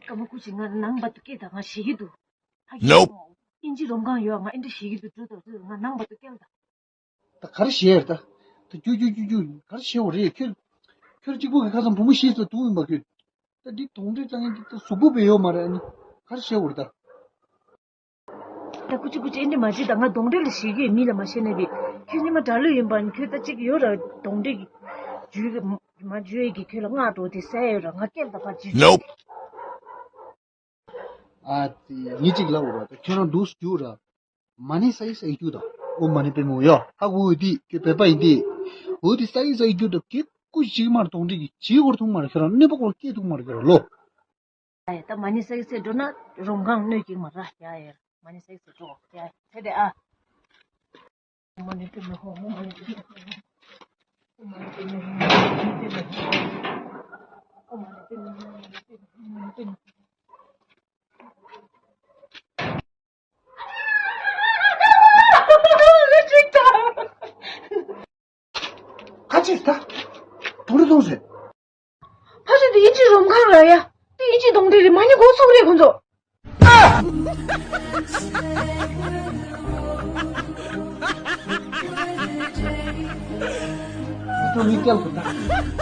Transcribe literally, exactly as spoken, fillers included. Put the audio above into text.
ཀ་མ་ཀུ་ཅི་ང་ནང་བར་དུ་སྐད་དང་ང་ཞེད་ཀྱི་འདུག་ཧ་གི་Nope. ཨིན་ཇི་རོམ་གང་ཡོད་ང་ཨིན་ཇི་ཞེད་ཀྱི་འདུག་འགྲོ་དང་འགྲོ་ང་ནང་བར་དུ་སྐད་ལ་ད། ད་ག་རེ་བྱེད་ཡོད་ད། ད་རྒྱུ་རྒྱུ་རྒྱུ་རྒྱུ་ག་རེ་བྱེད་འོ་རེད་ཁྱོད། ཁྱོད་གཅིག་པུ་གི་ཁ་སང་བུ་མོ་ཤི་ཚོ་དུང་ཡིན་པ་ཁྱོད། ད་འདི་གདོན་འདྲེ་ཙང་ཡིན་འདི་ད་གཟུགས་པོ་བས་ཡོད་མ་རེད་ཨ་ནི། ག་རེ་བྱེད་འོ་རེད་ད། ད་ཀུ་ཅི་ཀུ་ཅི་ཨིན་ཇི་མ་བྱེད་ད་ང་གདོན་འདྲེ་ལ་ཞེད་ཀྱི་ཡོད་མི་ལ་མ་ཤེས་ན་བི། ཁྱོད་ཉི་མ་དགྲ་ལུས་ཡིན་པ་ནི་ཁྱོད་ད་གཅིག་ཡོད་ར་གདོན་འདྲེ་གི་རྒྱུད་གི་མ་རྒྱུད་ཀྱི་ཁྱོད་ལ་སྔགས་འགྲོ་དེ་ཟས་ཡོད་ར་ང་སྐད་ད་ཕ་ཅི། Nope. ཨ་ཙི། ངས་གཅིག་ལབ་འོ་ར་ད་ཁྱོད་རང་འདུག་སུ་རྒྱུག་ར། མ་ཎི་ས་ཡི་ས་ཡི་རྒྱུག་དང་། ཨོཾ་མ་ཎི་པདྨེ་ཧཱུྃ་ཡ། ཧ་གོ་འོ་དེ་ཁྱོད་བོད་པ་ཡིན་དེ། འོ་དེ་ས་ཡི་ས་ཡི་རྒྱུག་དང་གེ་ཀུ་ཞིག་མར་གདོན་འདྲེ་གི་ཇི་སྐོར་ཐུག་མར་ཁྱོད་རང་གནོད་པ་སྐོར་སྐྱེ་ཐུག་མར་ཁྱོད་རང་ལོ། ཨ་ཡ་ད་མ་ཎི་ས་ཡི་ས་འགྲོ་ན་རོམ་གང་གནོད་ཀྱི་མ་ར་ཡ་ཡ། མ་ཎི་ས་ཡི་ས་འགྲོ་ཡ་ད་དེ་ཨ། ཁ་ཅིག་ད། གདོན་འདྲེ་གདོན་ཟེར། ཕ་ཤུལ་དུ་ཡིན་གཅིག་རོམ་གང་ར་ཡ། དེ་ཡིན་གཅིག་གདོན་འདྲེ་རེད་མ་ཉེས་འགོ་ཚུགས་རེད་ཁོང་ཚོ། ཁོང་ཚོ་མི་སྐྱབས་སུ་ད།